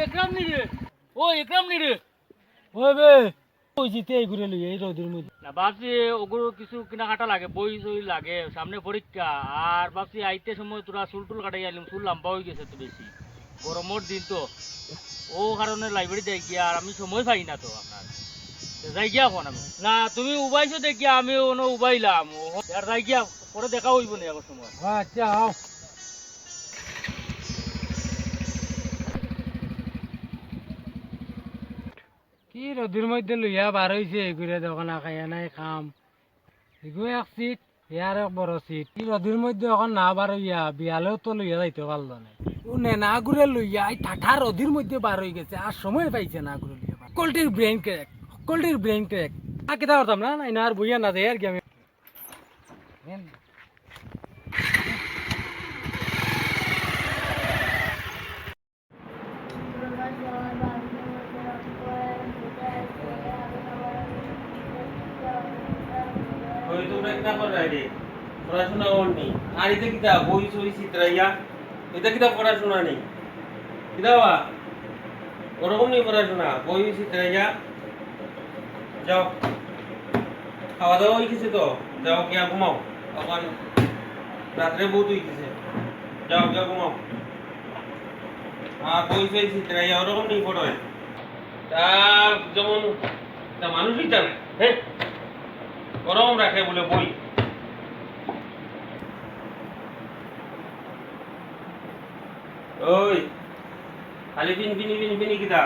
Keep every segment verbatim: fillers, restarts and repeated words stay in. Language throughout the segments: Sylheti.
একরাম নি রে? ও একরাম নি রে? ওই বে, ওই জিতে এই ঘুরে লই, এই রোদের মধ্যে। না, ভাবছি ওগুলো কিছু কেনাকাটা লাগে, বই সই লাগে, সামনে পরীক্ষা, আর ভাবছি আইতে সময় তোরা চুল টুল কাটাই আইলাম, চুল লম্বা হয়ে গেছে তো বেশি, গরমর দিন তো, ও কারণে লাইব্রেরি যাই গিয়া, আর আমি সময় পাই না তো আপনার। তো যাই গিয়া এখন আমি। না, তুমি উবাইছো দেখিয়া আমি অনো উবাইলাম। ও, আর যাই গিয়া, পরে দেখা হইব না এখন সময়। আচ্ছা, আও। কি রোদের মধ্যে লইয়া বার হইছে, এগুরে দোকান খাইয়া নাই কাম। এগু এক সিট, ইয়ার এক বড় সিট। কি রোদের মধ্যে এখন না বার হইয়া, বিয়ালেও তো লইয়া যাইতে পারলো না। ও নে না ঘুরে লইয়া, এই ঠাঠা রোদের মধ্যে বার হয়ে গেছে, আর সময় পাইছে না ঘুরে লইয়া। কলটির ব্রেন ক্র্যাক, কলটির ব্রেন ক্র্যাক। আর কিতা করতাম না, না, না, আর বইয়া না যাই আর কি আমি। ওই তোমরা কিতা কররায় রে? পড়াশোনা অর নি। আর ইতা কিতা বই সই ছিতরাইয়া? ইতা কিতা পড়াশোনা নি? কিতা বা? ওরকম নি পড়াশোনা, বই ছিতরাইয়া। যাও। খাওয়া দাওয়া হয়ে গেছে তো? যাও গিয়া ঘুমাও। এখন রাত্রে বহুত হয়ে গেছে। যাও গিয়া ঘুমাও। আর বই সই ছিতরাইয়া ওরকম নি পড়ে। তা যেমন তা মানুষই জানে, হ্যাঁ? ওরকম রাখে বলে বই। ওই, খালি পিন পিনি, পিন পিনি কিতা?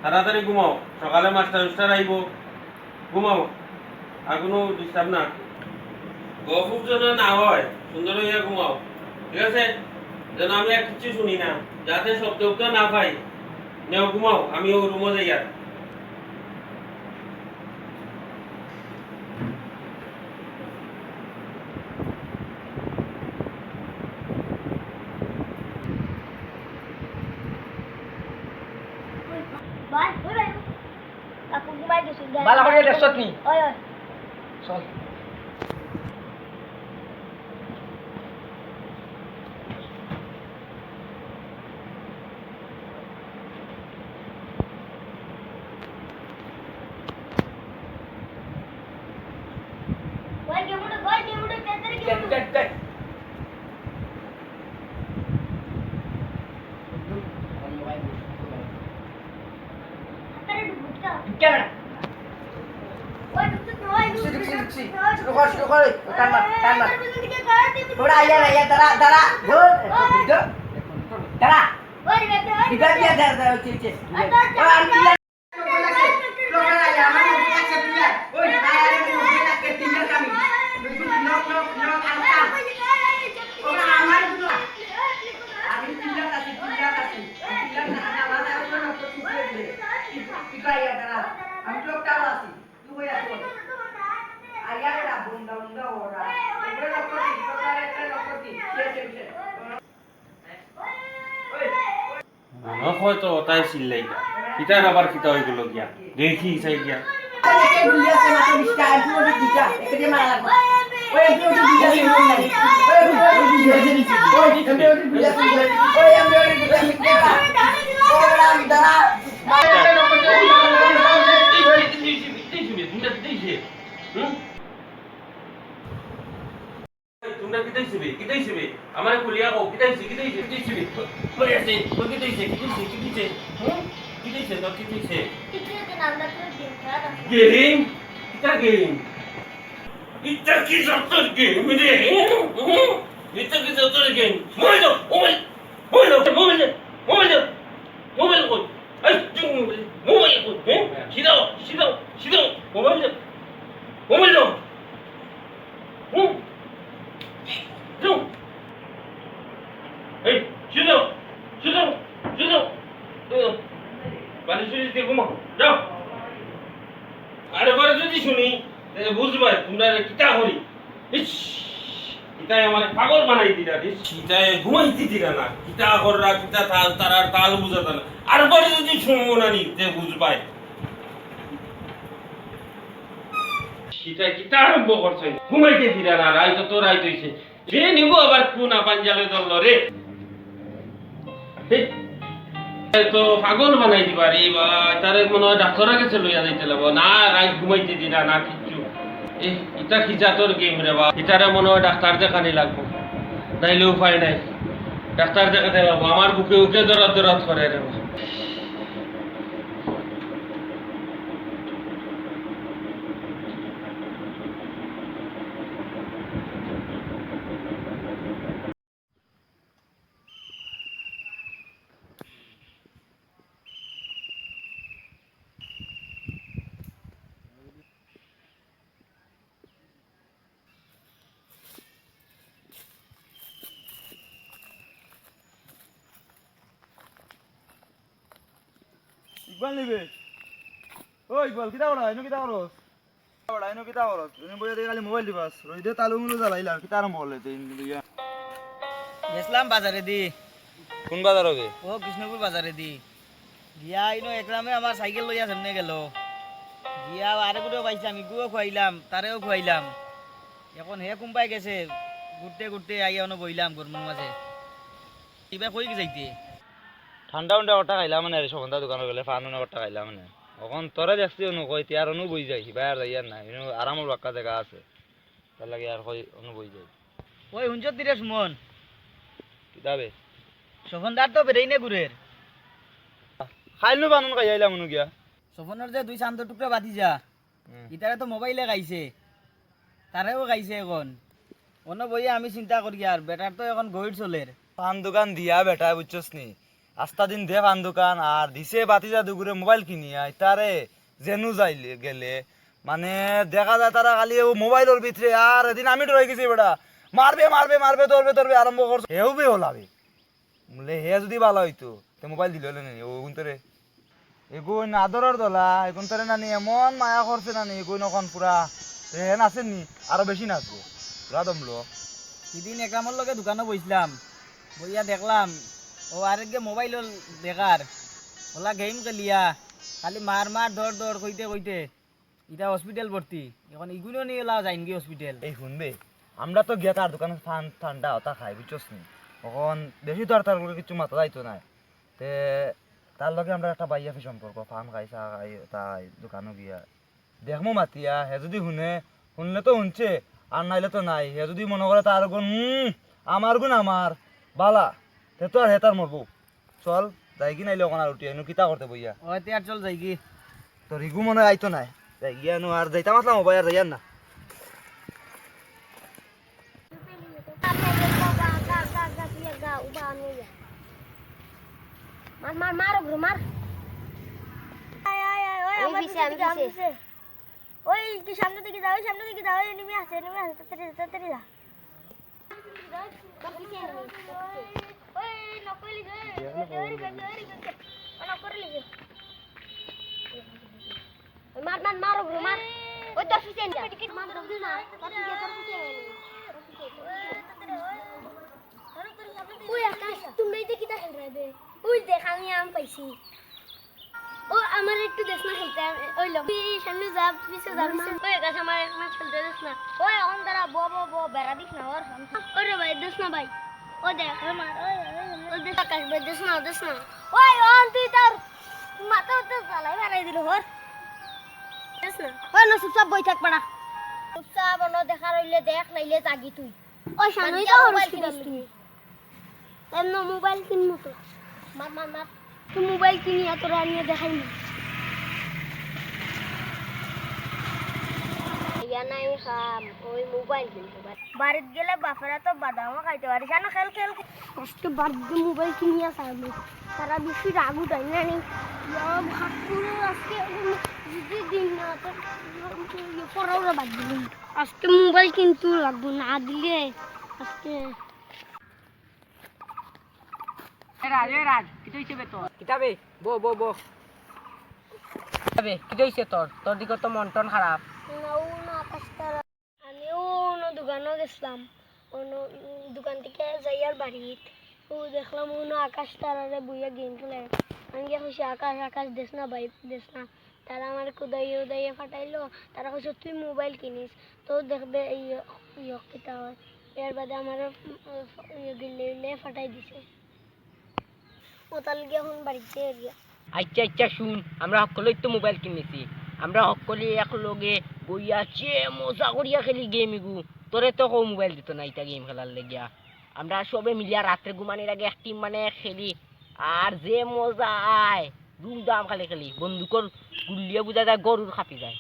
তাড়াতাড়ি ঘুমাও, সকালে মাস্টার উস্টার আইবো। ঘুমাও, আর কোনো ডিস্টার্ব না। গফুর যেন না হয়, সুন্দর হইয়া ঘুমাও, ঠিক আছে? যেন আমি আর কিচ্ছু শুনি না, যাতে শব্দ উব্দ না পাই। নেও ঘুমাও, আমি ও রুমো যাই আর। ভাই, ওই ভাই। কাকু ঘুমাই গেছে। ভালা করিয়া দেখছত নি? ওই, ওই। চল। ওই গেমুটো, ওই গেমুটো, তাড়াতাড়ি গেমুটো। দেখ, দেখ, দেখ। ঢুকছি, ঢুকছি, ঢুকছি। শুরু কর, শুরু কর। টান মার, টান মার। ওরা আইয়া না, আইয়া, দাঁড়া, দাঁড়া। ধর, ধর। দাঁড়া। বিবাদ দিয়া দাঁড়া, দাঁড়া, ওই, ওই, ওই। আমি চিল্লাত আছি, চিল্লাত আছি। চিল্লাত না, না, না, না, ওই জন্য তো চুপ করে দিলে। কি, কি পাইয়া দাঁড়া? আমি চোখটাও আছি। তুই কই আছো? আইয়া এরা বুন্দা বুন্দা ওরা। ওরে লক্ষ্য দি, তোর একটা লক্ষ্য দি। শেষ, শেষ, শেষ। ওই, ওই। মনে হয় তো ওটাই চিল্লাইলা। ইতার আবার কিতা হয়ে গেল গিয়া? দেখি চাই গিয়া। হুম? এই, তোমরা কিতা অইছে বে? কিতা অইছে বে? আমারে খুলিয়া কও, কিতা অইছে? কিতা অইছে? কিতা অইছে বে? কই আছে? কই কিতা অইছে? কিতা অইছে? কিতা অইছে? হুম? কিতা অইছে? তোর কিতা অইছে? কিছু হইছে না, আমরা তো গেম খেলা যাচ্ছে। গেম? কিতা গেম? ইটা কি জাতর গেম রে? হুম? ইটা কি জাতর গেম? মোবাইল দাও, মোবাইল। মোবাইল দাও, মোবাইল দে, মোবাইল দে, মোবাইল কই? এই, তুই মোবাইল দে, মোবাইল কই? হ্যাঁ? সিধাও, সিধাও, সিধাও, মোবাইল দে, মোবাইল দাও। হুম? যাও। এই, সিধাও, সিধাও, সিধাও। এই, বালিশ উলিশ দিয়া ঘুমাও, যাও। আরেকবার যদি শুনি, তাহলে বুঝবায় তোমরা কিতা করি। ইস, ইতায় আমারে পাগল বানাই দিলা রে। ইতায় ঘুমাইতে দিলা না। কিতা কররা, কিতা তাল, তারার তাল বুঝাতা না। আরবার যদি শুনবো না নি, তে বুঝবায়। ইতায় কিতা আরম্ভ করছে? ঘুমাইতে দিলা না, রাইত তো রাইত অইছে। যে নিব আবার কোন আপাঞ্জালে ধরল রে। হে। এ তো পাগল বানাই দিবা রে বা, তারে মনে হয় ডাক্তারের কাছে লইয়া যাইতে লাগবো। না রাইত ঘুমাইতে দি না, না কিচ্ছু। এ, ইটা কি জাতর গেম রে বা? ইটারে মনে হয় ডাক্তার দেখানি লাগবো, নাইলে উপায় নাই। ডাক্তার দেখাতে লাগবো, আমার বুকে উকে দরদ দরদ করে রে বা। ইকবাল নিবে। ও ইকবাল, কিতা করো? এনো কিতা করো? ওরা এনো কিতা করো? তুমি বইয়া দেখি খালি মোবাইল টিপাস। রইদে তালু মুলু জ্বালাইলা, কিতা আরম্ভ করলে তুই ইন্দু ইয়া? গেছলাম বাজারে দি। কোন বাজার হবে? ও কৃষ্ণপুর বাজারে দি। গিয়া ইনো একরামে আমার সাইকেল লইয়া সামনে গেল। গিয়া আরে গুটেও পাইছিলাম, ইগুও খুয়াইলাম, তারেও খুয়াইলাম। এখন হে কুম্পায় গেছে, ঘুরতে ঘুরতে আইয়া অনো বইলাম গরমর মাঝে। কিবা কই কি যাইতে? ঠান্ডা উন্ডা কটা খাইলাম মানে, রে, শোভনদা দোকানো গেলে ফান উন্ডা কটা খাইলাম মানে। অখন তোরে দেখছি অনু কই, তে আর অনু বই যাই, হিবায় আর যাই আর না। ইনো আরামর বাক্কা জাগা আছে। তার লাগি আর কই অনু বই যাই। ওই হুনছত রে সুমন? কিতাবে? শোভনদার তো বেরেইনে ঘুরের। খাইল নু বানুন খাই আইলাম অনু গিয়া। শোভনর যে দুই চান্দর টুকরা বাতি যা। হুম। ইতারে তো মোবাইলে খাইছে, তারেও খাইছে এখন। অনো বইয়া আমি চিন্তা করি আর বেটার তো এখন গইড় চলের। পান দোকান দিয়া বেটায় বুঝছস নি, আস্তা দিন দে পান দোকান আর দিছে বাতিজা দুগুরে মোবাইল কিনিয়া, ইতারে যেনু যাইলে গেলে মানে দেখা যায় তারা খালি ও মোবাইলর ভিতরে। আর এদিন আমি ডরাই গেছি বেটা, মারবে মারবে মারবে, ধরবে ধরবে আরম্ভ করছে, হেউ বে হলাবে। বুলে হে যদি ভালা হইতো, তে মোবাইল দিল হলে নি, ও গুনতরে। এগুন আদরর দলা, এগুনতরে নানি এমন মায়া করছে নানি, এগুন অখন পুরা, তে হে নাচের নি, আরো বেশি নাচবো। পুরা দমলো। সিদিন একরামর লগে দোকানো বইছলাম, বইয়া দেখলাম, ও আরেকগে মোবাইল দেখার, ওলা গেম খেলিয়া, খালি মার মার, ধর ধর কইতে কইতে। ইটা হসপিটাল ভর্তি। এখন ইগুনও নিয়া লাও যাইনগি হসপিটাল। এই হুনবে, আমরা তো গিয়া তার দোকানো ফান ঠান্ডা অতা খাই, বুঝছস নি? অখন বেশি তো আর তার লগে কিচ্ছু মাতা যাইতো নায়। তে তার লগে আমরা একটা বাইয়াফি সম্পর্ক, ফান খাই, চা খাই, তাই দোকানো গিয়া দেখমু মাতিয়া, হে যদি হুনে, হুনলে তো হুনছে, আর নাইলে তো নাই। হে যদি মনে করে তার গুণ, হুম, আমার গুণ আমার, বালা, তে তো আর হে তার মরবো। চল, যাইগি নাইলে অখন আর উঠি, এনু কিতা করতে বইয়া? ওই, তে আর চল যাইগি। তোর ইগু মনে হয় আইতো নায়। যাইগি এনু আর যাইতাম আসলাম, ও ভাই, আর যাইয়ার না। মার, মার, মার, ওগুলো মার। আয়, আয়, আয়, ওই, ওই, আমার পিছে, পিছে আমি দিকে, আমার পিছে। পিছে। ওই, কি সামনে দিকে যা, ওই সামনে দিকে যা, ওই enemy আছে, enemy আছে, তাড়াতাড়ি যা, তাড়াতাড়ি যা। ওই, knock করলি যে, ওই, ওই, ওই, ওই, knock করলি যে। ওই, মার, মার, মার, ওগুলো মার। ওই তোর পিছে যা। মার, দম দে না। তোর পিছে, তোর পিছে। ওই আকাশ, তুমি এই যে কিতা খেল রে বে? ওই দেখ, আমি আম পাইছি। ও, আমার একটু দেস না খেলতে, আমি, ওই লো। তুই সামনে যা, পিছে যা, পিছে। ওই আকাশ, আমার এক ম্যাচ খেলতে দেস না। ওই, অখন দাঁড়া, ব, ব, ব, বেড়া দিস না, ওর। ওরে ভাই, দেস না ভাই। ও দেখ, ওই মার, ওই, ওই, ওই, ওই দেস আকাশ ভাই, দেস না, দেস না। ওই, অন তুই তোর মাথা তো জ্বালাই বাড়াই দিল, হর। দেস না। ওই না, চুপচাপ বই থাক, পাড়া। চুপচাপ, অন্য দেখা রইলে দেখ, নাইলে যাগি তুই। ওই সামনেই তো হরস কিনিস তুই। এমন মোবাইল কিনবো তো। মার, মার, মার। তুই মোবাইল কিনিয়া তোরা আনিয়া দেখাই না। ইয়া নাই খাম, ওই মোবাইল কিনতে পারি। বাড়িত গেলে বাপেরা তো বাদামও খাইতে পারিস না, খেল, খেল, খেল। আজকে বাড়িত গিয়া মোবাইল কিনিয়া চাইবো। তারা বেশি রাগ উঠাই না নি। ইয়া, ভাত পুরো আজকে যদি দিন না, তো ইয়ে পড়াও বাদ দিলাম। আজকে মোবাইল কিন্তু লাগবো, না দিলে আজকে। এ রাজ, এ রাজ, কিতা অইছে বে তোর? কিতা বে? বো, বো, বো। কিতা বে, কিতা অইছে তোর? তোর দিকে তো মন টন খারাপ। না, ও না, আকাশ তারা। আমি অনো দোকানো গেছলাম, অনো, উম, দোকান থাকি যাইয়ার বাড়িত। ও দেখলাম অনো আকাশ তারারে বইয়া গেম খেলে। আমি গিয়া কইছি, "আকাশ, আকাশ, দেস না ভাই, দেস না।" তারা আমারে কুদাইয়া উদাইয়া ফাটাইলো। তারা কইছে, "তুই মোবাইল কিনিস, তো দেখবে এই ইয়ে, ইয়ে কিতা হয়।" এর বাদে আমারে, উম, ইয়ে গিল্লে গিল্লে ফাটাই দিছে। ওটার গিয়া এখন বাড়িতে গিয়া। আচ্ছা, আচ্ছা, শুন, আমরা হক্কলেউ তো মোবাইল কিনিছি, আমরা হক্কলে একলগে বইয়া যে মজা করিয়া খেলি গেম ইগু। তোরে তো কেউ মোবাইল দিত না ইতা গেম খেলার লাগিয়া। আমরা সবে মিলিয়া রাত্রে ঘুমানির আগে এক টিম মানে খেলি, আর যে মজা আয়, দুমদাম খালি খেলি। বন্দুকর গুল্লিয়ে বুঝা যায় গরুর খাপি যায়।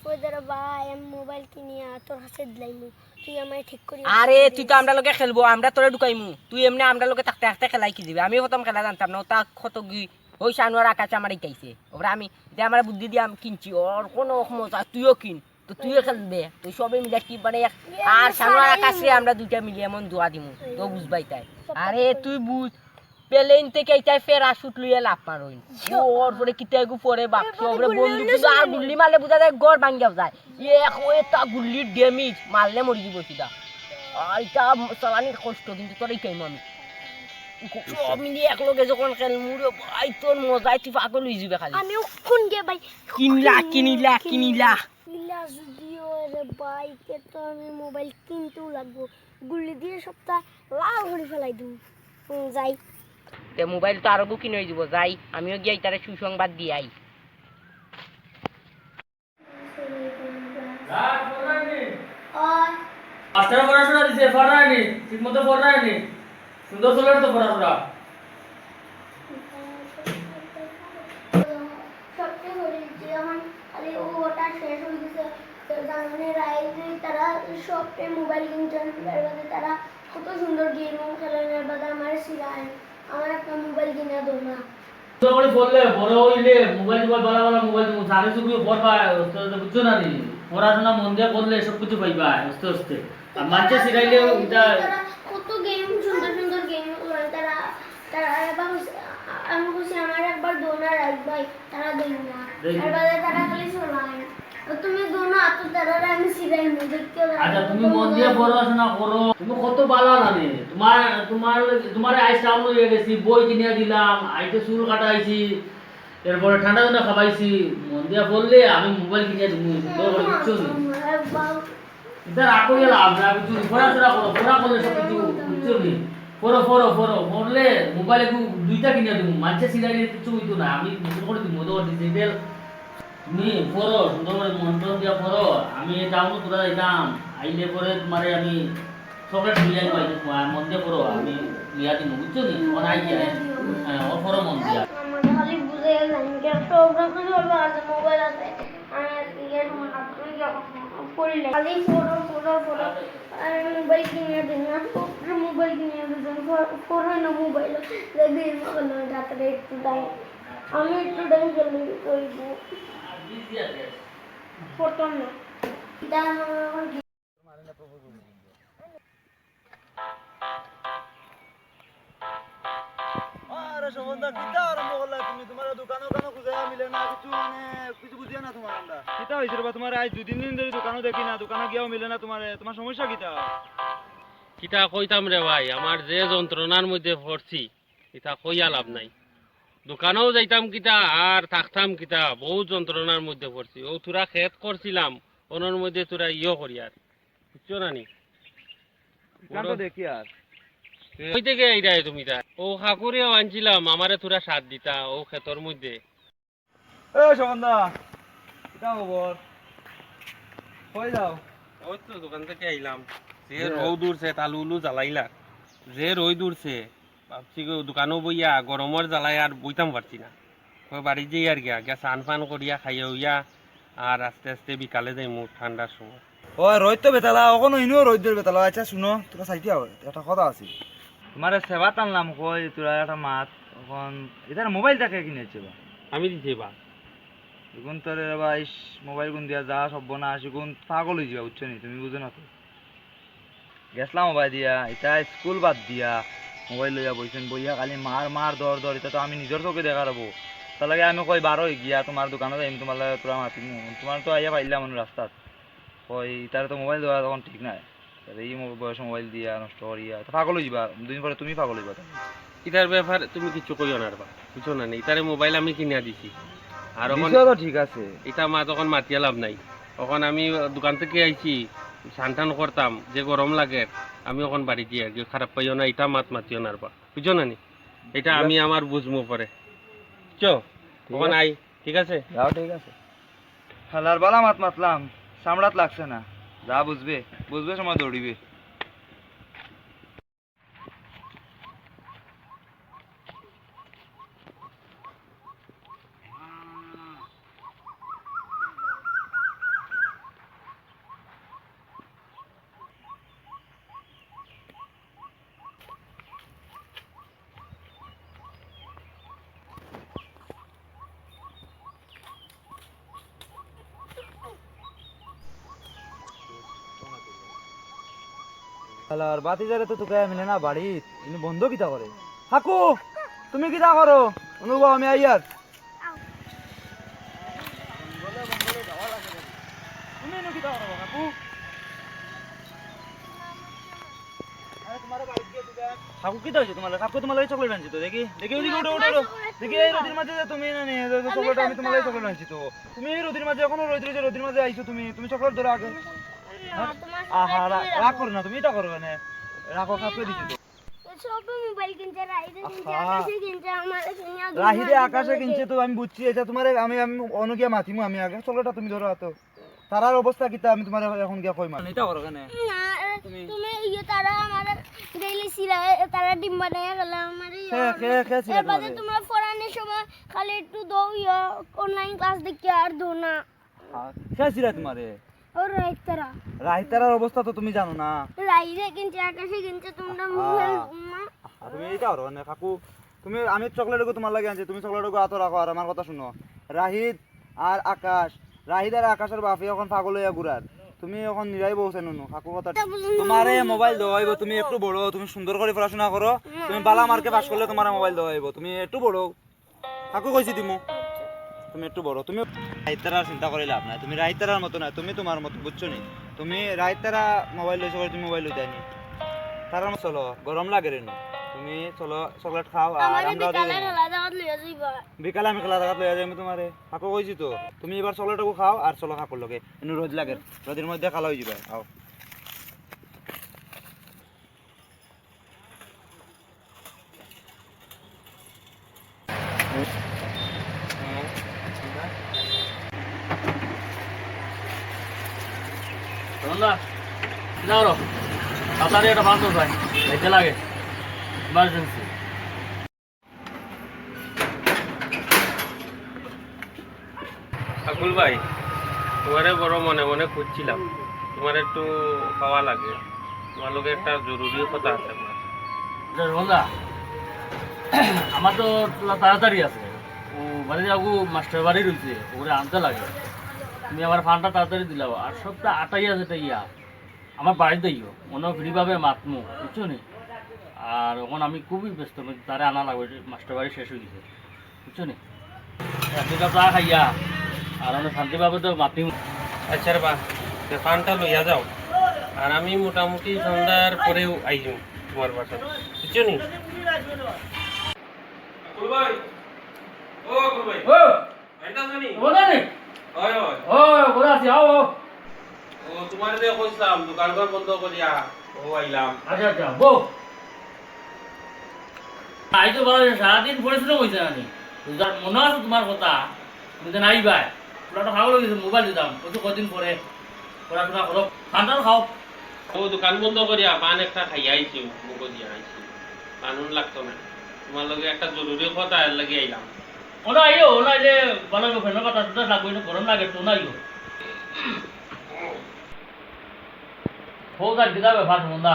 ওই ধরো ভাই, আমি মোবাইল কিনিয়া তোর কাছে দিলাইমু, তুই আমারে ঠিক করি আরে, তুই তো আমরার লগে খেলবো, আমরা তোরে ঢুকাইমু। তুই এমনে আমরার লগে থাকতে থাকতে খেলাই কি দিবে? আমিও প্রথম খেলা জানতাম না, ওটা কত গি-, ওই শানুয়ার আকাশে আমার ইটাইছে। ওরা আমি, যে আমার বুদ্ধি দিয়ে আমি কিনছি, ওর কোনো মজা, তুইও কিন, তো তুইও খেলবে, তুই সবে মিলে কি মানে এক, আর শানুয়ার আকাশে আমরা দুইটা মিলে এমন দোয়া দিমু, তো বুঝবাই তাই। আরে তুই বুঝ, প্লেন থেকে ইটায় প্যারাশুট লইয়া লাফ মারইন। ওর পরে কিতা এগু পরে বাক্স, ওরে বন্দুক দিল, আর গুল্লি মারলে বুঝা যায় ঘর ভাঙ্গিয়া যায়। এ এক ওই তা গুল্লির ড্যামেজ, মারলে মরি দিব সিধা। আর ইটা চালানির কষ্ট, কিন্তু তোর এই টাইম আমি। সব মিলিয়ে এক লগে যখন খেলমু রে ভাই, তোর মজায় তুই পাগল হয়ে যাবে খালি। আমি কোন গে ভাই? কিনলা, কিনলা, কিনলা। কিনলা যদিও রে ভাই, তে তো আমি মোবাইল কিনতেও লাগবো। গুল্লি দিয়ে সবটা লাল করে ফেলাই দিব। হুম, যাই। তে মোবাইল তো আরো বুকিং হয়ে দিব, যাই। আমিও গিয়া ইতারে সুসংবাদ দিয়ে আই। ওই। মাস্টারে পড়াশোনা দিছে, পড়ায়নি, ঠিক মতো পড়ায়নি। সুন্দর চলের তো পড়াশোনা। সবচেয়ে করি যে এখন খালি ও ওটা শেষ হয়ে গেছে, তো জানানি রাইজ তারা সবচেয়ে মোবাইল কিনছেন, এর বাদে তারা কত সুন্দর গেমও খেলেন, এর বাদে আমার সিরায় আমার একটা মোবাইল কিনা দো না। তো করে পড়লে, বড় হইলে মোবাইল টোবাইল, ভালো ভালো মোবাইল দিব, সারে শুধু পড়বা, আস্তে আস্তে, বুঝছো না নি? পড়াশোনা মন দিয়ে করলে সব কিছু পাইবা আস্তে আস্তে। আর মানছে শিখাইলেও এটা তারা কত গেম, সুন্দর সুন্দর গেম করে তারা, তারা এবার হচ্ছে, আমি বলছি, "আমার একবার দো না রাখ ভাই", তারা দেন না। দেন। এর বাদে তারা খালি শোনায়। আর তুমি দো না, তো তারা আমি শিখাই না, দেখতে হবে। আচ্ছা, তুমি মন দিয়ে পড়াশোনা করো, তুমি কত বালা জানে। তোমার, তোমার, তোমার আইস টাউন হয়ে গেছি, বই কিনে দিলাম, আইতে চুল কাটাইছি, এরপরে ঠান্ডা ঠান্ডা খাবাইছি, মন দিয়া পড়লে আমি মোবাইল কিনে দিমু, সুন্দর করে, বুঝছো নি? এটা রাখো গেল, আমরা কিছু পড়াশোনা করো, পড়া করলে সব কিছু, বুঝছো নি? পড়ো, পড়ো, পড়ো, পড়লে মোবাইল একটু দুইটা কিনে দিমু, মানছে সিরিয়ালে কিছু হইতো না, আমি নতুন করে দিমু, তো ডিজিটাল। তুমি পড়ো, সুন্দর করে মন টন দিয়া পড়ো, আমি টাউনো তোরা যাইতাম, আইলে পরে তোমারে আমি চকলেট লইয়া আইবা, এই যে তোমার মন দিয়া পড়ো, আমি লইয়া দিমু, বুঝছো নি? ও নাই দিয়া, হ্যাঁ, ও পড়ো মন দিয়া। আমার খালি বুঝে গেলাম যে সব রকম সব আছে, মোবাইল আছে, আমি আর কি এর মনে করি যখন পড়লে খালি পড়ো, পড়ো, পড়ো, আর মোবাইল কিনে দিন না, সব মোবাইল কিনে দিন, পড়ো না মোবাইল, দেখবি মোবাইল রাত্রে একটু টাইম, আমি একটু টাইম জলদি করবো, পড়তাম না। এটা আমার এখন আরে শোভনদা, কিতা আরম্ভ করলা তুমি? তোমার দোকানো কেন খুঁজে মিলে না, কিছু মানে কিছু বুঝিয়া না তোমার আমরা। কিতা হইছে রে বা তোমার? আজ দুই তিন দিন ধরে দোকানো দেখি না, দোকানো গিয়াও মিলে না তোমার, তোমার সমস্যা কিতা? কিতা কইতাম রে ভাই, আমার যে যন্ত্রণার মধ্যে পড়ছি, ইতা কইয়া লাভ নাই। দোকানেও যাইতাম কিতা আর থাকতাম কিতা, বহুত যন্ত্রণার মধ্যে পড়ছি। ও থুড়া খেত করছিলাম, ওনর মধ্যে থুড়া ইয়ো করিয়ার, বুঝছো না নি? দোকান তো বড় দেখি আর। কই থেকে এইটাই তুমি তা? ও কাকুরেও আনছিলাম, আমারে থুড়া সাথ দিতা, ও খেতর মধ্যে। এ শোভনদা, কিতা খবর? কই যাও? ওই তো দোকান থেকে আইলাম। যে হ্যাঁ। রোদ উঠছে, তালু উলু জ্বালাইলা। যে রোদ উঠছে, ভাবছি গো, দোকানো বইয়া গরমর জ্বালায় আর বইতাম পারছি না। কই বাড়ি যাই আর গিয়া, গিয়া স্নান ফান করিয়া খাইয়া উইয়া আর আস্তে আস্তে বিকালে যাইমু ঠান্ডার সময়। ও, রোদ তো বেতালা, অখনো ইনো রোদ বেতালা। আচ্ছা, শুনো, তোরা সাইডে আও, একটা কথা আছে। তোমারে সেবা টানলাম, কই, তোরা একটা মাত, অখন, এটার মোবাইলটা কে কিনেছে বা? আমি দিছি বা। এখন তোরে বা, ইস, মোবাইল গুন দিয়া যা সর্বনাশ, এখন পাগল হয়ে যাবা, বুঝছো নি? তুমি বুঝো না তো। গেছলাম মোবাইল দিয়া, এটা স্কুল বাদ দিয়া, মোবাইল লইয়া বইছেন, বইয়া খালি মার, মার, ধর, ধর, এটা তো আমি নিজের চোখে দেখা যাবো। তার লাগে আমি কই, বারো হয়ে গিয়া তোমার দোকানে যাই, আমি তোমার লাগে তোরা মাতিমু। তোমার তো আইয়া পাইলাম আমি রাস্তাত। কই, ইতারে তো মোবাইল দেওয়া তখন ঠিক নাই। আর এই মো-, বয়সে মোবাইল দিয়া নষ্ট করিয়া, তো পাগল হইবা, দুদিন পরে তুমি পাগল হইবা। ইতার ব্যাপারে তুমি কিচ্ছু কইও না রে বা, বুঝছো না নি? ইতারে মোবাইল আমি কিনা দিছি। আর অখন দিছো তো ঠিক আছে। ইতা মা তখন মাতিয়া লাভ নাই। অখন আমি দোকান থেকে আইছি, স্নান টান করতাম, যে গরম লাগে, আমি অখন বাড়ি যাই আর কি, খারাপ পাইও না, ইতা মাত মাতিও না রে বা, বুঝছো না নি? এটা আমি আমার বুঝমু পরে। চো, ঠিক অখন আছে। আই, ঠিক আছে? যাও, ঠিক আছে। হালার বালা মাত মাতলাম, চামড়াত লাগছে না। যা বুঝবে, বুঝবে সময় দৌড়িবে। হালার ভাতিজারে তো তুকাইয়া মিলে না বাড়িত, ইনো বন্ধ কিতা করে? কাকু, তুমি কিতা করো? অনুভব, আমি আইয়ার। তুমি ইনো কিতা করো, কাকু? আরে, তোমার বাড়িত গিয়া দিবা। কাকু, কিতা অইছে তোমার? কাকু, তোমার লাগি চকলেট আনছি তো, দেখি, দেখি, ওদিকে উঠো, উঠো, উঠো। দেখি, এই রোদের মাঝে যে তুমি না নিয়ে যাও, চকলেট, আমি তোমার লাগি চকলেট আনছি তো। তুমি এই রোদের মাঝে, এখনো রোদ রইছে, রোদের মাঝে আইছো তুমি, তুমি চকলেট ধরো আগে। হ্যাঁ? আহা, রা-, রাগ করো না, তুমি ইটা করো কেনে? রাখো, কাকুয়ে দিছি তো। তো সবে মোবাইল কিনছে, রাহিদে কিনছে, আহা। আকাশে কিনছে, আমারে কিনিয়া দিল রাহিদে না, আকাশে কিনছে তো আমি বুঝছি, এটা তোমারে আমি, আমি অনো গিয়া মাতিমু আমি আগে। চকলেটটা তুমি ধরো আতো। তারার অবস্থা কিতা আমি তোমারে অখন গিয়া কইমু। ইটা করো কেনে? না, এ, তুমি তুমি ইয়ে তারা আমারে ডেইলি সিরা, এ, তারা ডিম বানাইয়া গেল, আমারে ইয়ে কে, কে, কে সিরা এর বাদে তোমারে? তোমরা পড়ানোর সময় খালি একটু দৌ ইয়ে, অনলাইন ক্লাস দেখি আর দৌ না। হ্যাঁ, কে সিরা তোমারে? ও রাইতারা। রাইতারার অবস্থা তো তুমি জানো না। রাইরে কিনছে, আকাশে কিনছে, তোমরা আহা। মুখে মা। আহা, তুমি ইটা করো কেনে, কাকু? তুমি, আমি চকলেট ওগু তোমার লাগি আনছি, তুমি চকলেট ওগু আতো রাখো, আর আমার কথা শুনো। রাহিদ আর আকাশ, রাহিদ আর আকাশের বাপে অখন পাগল অইয়া ঘুরার। তুমি অখন নিরাই বউ চেনো নু, কাকু কথা। তোমারে মোবাইল দেওয়া অইবো, তুমি একটু বড়, তুমি সুন্দর করি পড়াশোনা করো, তুমি বালা মার্কে পাস করলে তোমারে মোবাইল দেওয়া অইবো, তুমি একটু বড়। কাকু কইছি দিমু। তুমি একটু বড়, তুমি রাইতারার চিন্তা করি লাভ নাই, তুমি রাইতারার মতো না, তুমি তোমার মতো, বুঝছো নি? তুমি রাইতারা মোবাইল লইছো করি, তুমি মোবাইল লইতায় নি। তারার মতো চলো, গরম লাগে রে নু। তুমি চলো, চকলেট খাও, আর আমরাও বিকালে খেলা জাগাত লইয়া যাইবা। বিকালে আমি খেলা জাগাত লইয়া যাইমু তোমারে। কাকু কইছি তো, তুমি এবার চকলেট ওগু খাও আর চলো কাকুর লগে। ইনো রোদ লাগের, রোদের মধ্যে কালা অইযিবা। আও। তাড়াতাড়ি একটা বান্ধব ভাই, যাইতে লাগে, ইমার্জেন্সি। আকুল ভাই, তোমারে বড় মনে মনে খুঁজছিলাম, তোমারে একটু পাওয়া লাগে, তোমার লগে একটা জরুরি কথা আছে আমার। আচ্ছা, রোহন দা, আমার তো তোলা তাড়াতাড়ি আছে, ও বাড়ি যাবো, মাস্টার বাড়ি রইছে, ওরে আনতে লাগে, তুমি আমার ফান্ডটা তাড়াতাড়ি দিলাও, আর সবটা আটাই আছে টাইয়া। আমার বাড়িত আইও, অনো free ভাবে মাতমু, বুঝছো নি? আর অখন আমি খুবই ব্যস্ত, আমি তারে আনা লাগবো, মাস্টার বাড়ি শেষ অই গেছে, বুঝছো নি? এক দুই কাপ চা খাইয়া, আর অনো শান্তিভাবে তো মাতিমু। আচ্ছা রে বা, তে ফান্ডটা লইয়া যাও, আর আমি মোটামুটি সন্ধ্যার পরেউ আইমু তোমার বাসাত, বুঝছো নি? আকুল ভাই, ও আকুল ভাই। ও! আইতা আছো নি? ও না নি? অয়, অয়। ও, ঘরে আছি, আও, আও। ও, তোমারে যে কইছিলাম, দোকান ঘর বন্ধ করিয়া, ও আইলাম। আচ্ছা, আচ্ছা, বউ। আই তো বাবা, সারাদিন পরিশ্রম অইছে না নি? যার মনে আছে তোমার কথা, তুমি তো নাই ভাই। পুরাটা পাগল অই গেছে, মোবাইল দিতাম। ও তো কদিন পরে পড়াশোনা করো, ঠান্ডা খাও। ও দোকান বন্ধ করিয়া পান একটা খাইয়া আইছি, মুখো দিয়া আইছি। পান উন লাগতো না। তোমার লগে একটা জরুরি কথা, এর লাগি আইলাম। ওনা আইও, ওনা আইলে ভালা অইবো, ফ্যানর বাতাস টাতাস লাগবো, একটু গরম লাগে তো, ওনা আইও। হো, যাক, কিতা ব্যাপার, সুমনদা?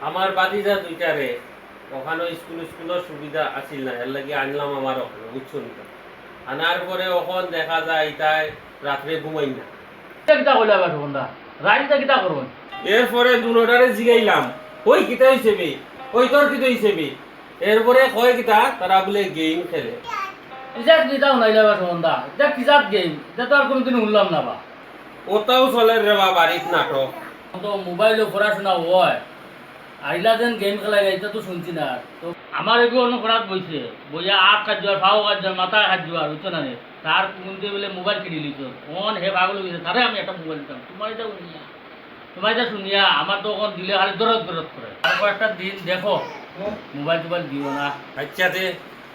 আমার ভাতিজা দুইটারে, ওখানো স্কুল, স্কুলর সুবিধা আছিল না, এর লাগি আনলাম আমার ওখানো, বুঝছো নি তো? আনার পরে ওখান দেখা যায় ইতায় রাত্রে ঘুমাইন না। ইতা কিতা কইলা বা সুমনদা? রাইত ইতা কিতা করইন? এরপরে দুনোটারে জিগাইলাম, "ওই কিতা অইছে বে? ওই তোর কিতা অইছে বে?" এরপরে কয় কিতা, তারা বুলে game খেলে। ইজাত কিতা হুনাইলা বা সুমনদা? ইতা কিজাত game? ইতা তো আর কুনুদিন হুনলাম না বা। ওটাও চলের রে বা, বাড়িত নাটক। তো মোবাইলো পড়াশোনা অয়, আইলা যেন game খেলাইলা, ইতা তো হুনছি না। তো আমার এগু অনো পড়াত বইছে, বইয়া আত কাজ যার, পাও কাজ যার, মাথা কাজ যার, বুঝছো না নি? তার কুনতে বলে মোবাইল কিনি লিছো, অন হে পাগল অই গেছে, তারে আমি একটা মোবাইল দিতাম। তোমার ইতা হুনিয়া, তোমার ইতা হুনিয়া আমার তো অখন দিলে খালি দরদ দরদ করে। আর কয়েকটা দিন দেখো, মোবাইল টোবাইল দিও না। আচ্ছা তে,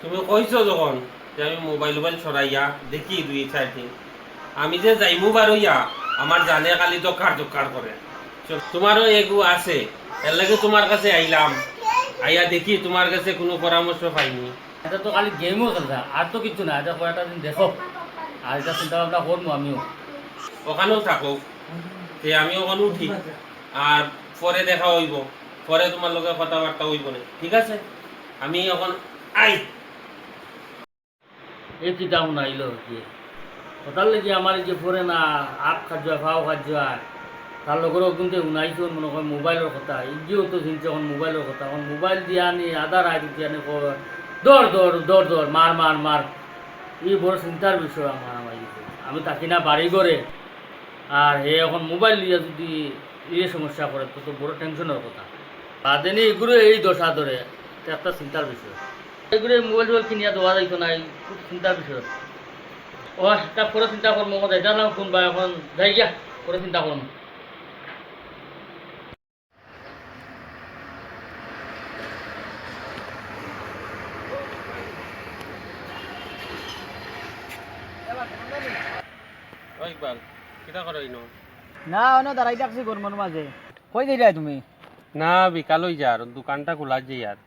তুমি কইছো যখন যে আমি মোবাইল উবাইল সরাইয়া দেখি দুই চাইর দিন, আমি যে যাইমু বারইয়া, আমার জানে খালি দক্কার দক্কার করে। তো তুমারও এগু আছে, এর লাগি তুমার কাছে আইলাম, আইয়া দেখি তুমার কাছে কুনু পরামর্শ পাইনি। ইটা তো খালি গেমও খেলতা, আর তো কিচ্ছু না। ইটা কয়টা দিন দেখো, আর ইটা চিন্তা ভাবনা করমু আমিও। অখানেউ থাকো, তে আমি অখন উঠি, আর পরে দেখা অইবো, পরে তুমার লগে কথাবার্তা অইবোনে, ঠিক আছে? আমি অখন আই। এ কিতা হুনাইলো কি? কথার লাগি আমার এই যে পরে না, আত খাজুয়া, ফাও খাজুয়া, তার লগর অগুনতে হুনাইছো, মনে কয় মোবাইলর কথা, ইগিও তো চিনছে অখন মোবাইলর কথা, অখন মোবাইল দিয়া আনি আধা রাইত উঠি আনি কয়, "দৌড়, দৌড়, দৌড়, দৌড়, মার, মার, মার।" ই বড় চিন্তার বিষয় আমার, আমার ই। আমি থাকি না বাড়ি ঘরে, আর হে অখন মোবাইল লইয়া যুদি ই সমস্যা করে, তো, তো বড় টেনশনর কথা। বাদে নি ইগুরে এই দশা ধরে, তো একটা চিন্তার বিষয়। ইগুরে মোবাইল টোবাইল কিনিয়া দেওয়া যাইতো না, ই খুব চিন্তার বিষয়। ও, তা পরে চিন্তা করমু, অখন যাইতাম না, কোন বা অখন যাই গিয়া, পরে চিন্তা করমু। ও ইকবাল, কিতা করো ইনো? না, অনো দাঁড়াই থাকছি গরমর মাঝে। কই যাইরায় তুমি? না, বিকাল অই যার, দোকানটা খোলা যাই আর।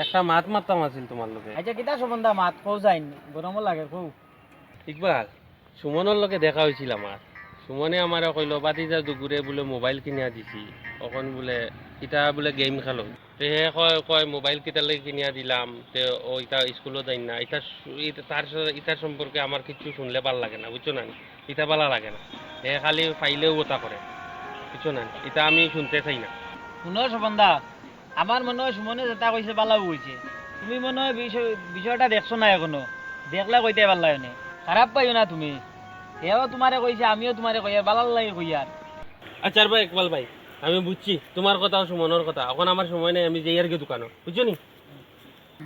একটা মাত মাততাম আছিল তুমার লগে। আচ্ছা, কিতা সম্বন্ধা মাত? কও যাইন, গরমও লাগে, কও। ইকবাল, সুমনর লগে দেখা অইছিল আমার। সুমনে আমারে কইলো, "ভাতিজা দুগুরে বুলে মোবাইল কিনিয়া দিছি, অখন বুলে কিতা বুলে গেম খেলো।" তে হে কয়, কয়, "মোবাইল কিতার লাগি কিনিয়া দিলাম?" তে ও ইতা স্কুলো যাইন না, ইতা সু-, ইতা তার স-, ইতার সম্পর্কে আমার কিচ্ছু শুনলে ভালা লাগে না, বুঝছো না? ইতা ভালা লাগে না। হে খালি পাইলেউ অতা করে, বুঝছো না? ইতা আমি শুনতে চাই না। হুনো সুমনদা, আমার মনে অয় সুমনে যেতা কইছে ভালাউ কইছে। তুমি মনে অয় বিষয়-, বিষয়টা দেখছো না অখনো, দেখলে কইতায় পারলায় অনে। খারাপ পাইও না তুমি, হেও তুমারে কইছে, আমিও তুমারে কইয়ার, ভালার লাগি কইয়ার। আচ্ছা ভাই, ইকবাল ভাই, আমি বুঝছি তুমার কথা, সুমনর কথা। অখন আমার সময় নাই, আমি যাইয়ার গি দোকানো, বুঝছো নি?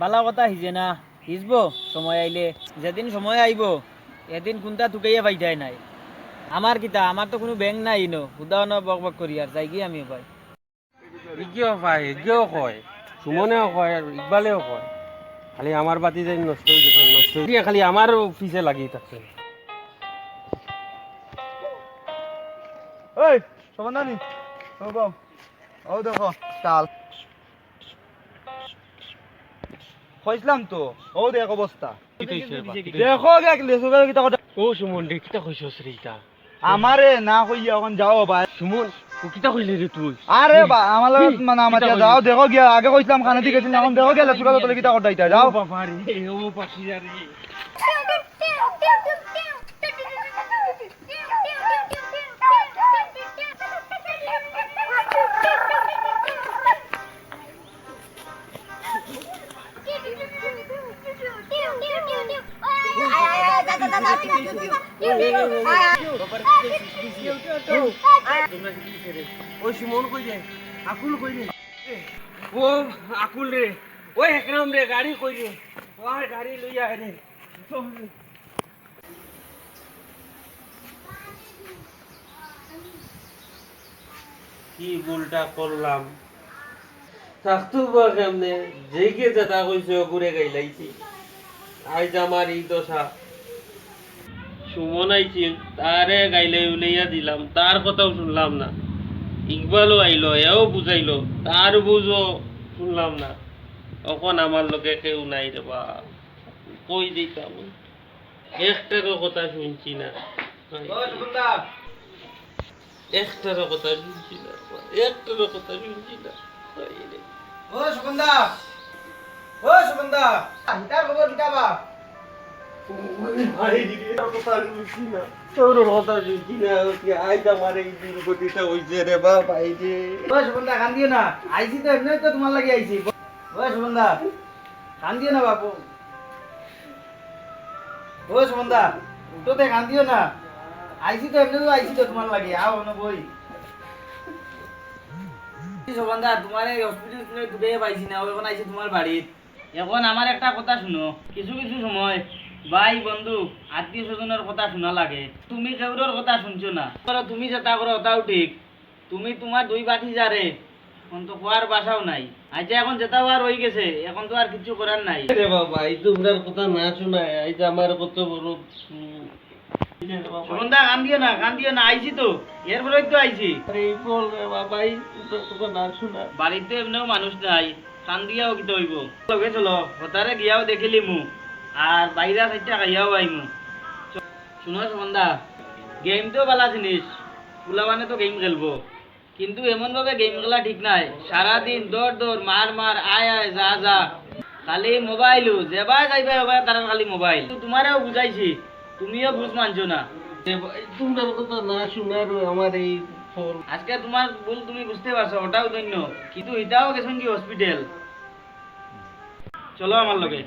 ভালা কথা হিজে না, হিজবো সময় আইলে। যেদিন সময় আইবো, এদিন কুনতা তুকাইয়া পাইতায় নায়। আমার কিতা, আমার তো কুনু ব্যাংক নাই ইনো, হুদা অনো বক বক করিয়ার, যাইগি আমিও ভাই। ইগিও ভাই, ইগিও কয়, সুমনেও কয়, আর ইকবালেও কয়। খালি আমার ভাতিজাইন নষ্ট অই গেছে, নষ্ট অই গেছে। খালি আমার পিছে লাগি থাকছে। এই, সুমনদা নি? ও বাবা, ও দেখো, চাল। কইছলাম তো, ও দেখ অবস্থা। কিতা অইছে রে বা? দেখো গিয়া, লেসু গেল কিতা কথা। ও সুমন রে, কিতা কইছস রে ইতা? আমারে না কইয়া অখন যাও ভাই। সুমন, ও কিতা কইলে রে তুই? আরে বা, আমার লগে কি? মানে আমার কিতা কইলে? যাও, দেখো গিয়া, আগে কইছলাম কানে ঠিক আছে, অখন দেখো গিয়া, লেসু গেল কিতা কথা ইতা, যাও। ও বাবা রে, ও বাসি রে। ওই সুমন কই রে? আকুল কই রে? ও আকুল রে, ওই একরাম রে, গাড়ি কই রে? ওই গাড়ি লইয়া আয় রে। কি ভুলটা করলাম? থাকতো বা কেমনে? যেগিয়ে যেতা কইছে, ওগুরে গাইলাইছি। আইজ আমার ই দশা। সুমন আইছিল, তারে গাইলাই উলাইয়া দিলাম, তার কথাও শুনলাম না। ইকবালও আইলো, এও বুঝাইলো, তার বুঝও শুনলাম না। অখন আমার লগে কেউ নাই রে বা, কই দিতাম? একটারও কথা শুনছি না। ও সুমনদা। একটারও কথা শুনছি না, একটারও কথা শুনছি না। হায় রে। ও সুমনদা, ও সুমনদা, ইতার খবর কিতা বা? হায় রে, ইতার কথা শুনছি না, তোর কথা শুনছি না। আইজ আমার এই দুর্গতিটা অইছে রে বাপ, হায় রে। ও সুমনদা, কান্দিও না, আইছি তো, এমনে তো তুমার লাগি আইছি। ও সুমনদা, কান্দিও না বাপু। ও সুমনদা, উঠো তে, কান্দিও না। আইছি তো, এমনেও আইছি তো তুমার লাগি, আও অনো বই। সুমনদা, তুমারে এই হসপিটাল তুলে তুলে পাইছি না, অখন আইছি তুমার বাড়িত। অখন আমার একটা কথা শুনো, কিছু কিছু সময় ভাই বন্ধু আত্মীয় স্বজনর কথা শুনা লাগে। তুমি কেউরর কথা শুনছো না, ধরো তুমি যেতা করো অতাও ঠিক, তুমি তুমার দুই ভাতিজারে এখন তো কওয়ার ভাষাও নাই। আচ্ছা, এখন যেটা অওয়ার অই গেছে, এখন তো আর কিছু করার নাই। রে বাবা, এই তোমরার কথা না শুনায়, এই যে আমার কত বড়, উম, এই যে রে বাবা। সুমন দা, কান্দিও না, কান্দিও না, আইছি তো, এরপরেই তো আইছি। আরে এই বল রে বাবা, এই তোমরার কথা না শুনায়। বাড়িত এমনেও মানুষ নাই, কান্দিয়াও কিতা অইবো? লগে চলো, হতারে গিয়াও দেখিলিমু, আর বাইরা চাইট্টা খাইয়াও আইমু। চ-, শুনো সুমন দা, game তো বালা জিনিস, পোলাপানে তো game খেলবো, কিন্তু এমন ভাবে game খেলা ঠিক নায়। সারাদিন দৌড় দৌড়, মার মার, আয় আয়, যা যা, খালি mobile। যেবায় যাইবায় ওবায় তারার খালি mobile। তো তুমারেও বুঝাইছি, তুমিও বুঝ মানছো না। এ ভাই, তোমরার কথা না শুনার আমার এই ফল। আজকে তুমার ভুল তুমি বুঝতে পারছো, ওটাও ধন্য, কিন্তু ইটাও গেছইন গি hospital। চলো আমার লগে।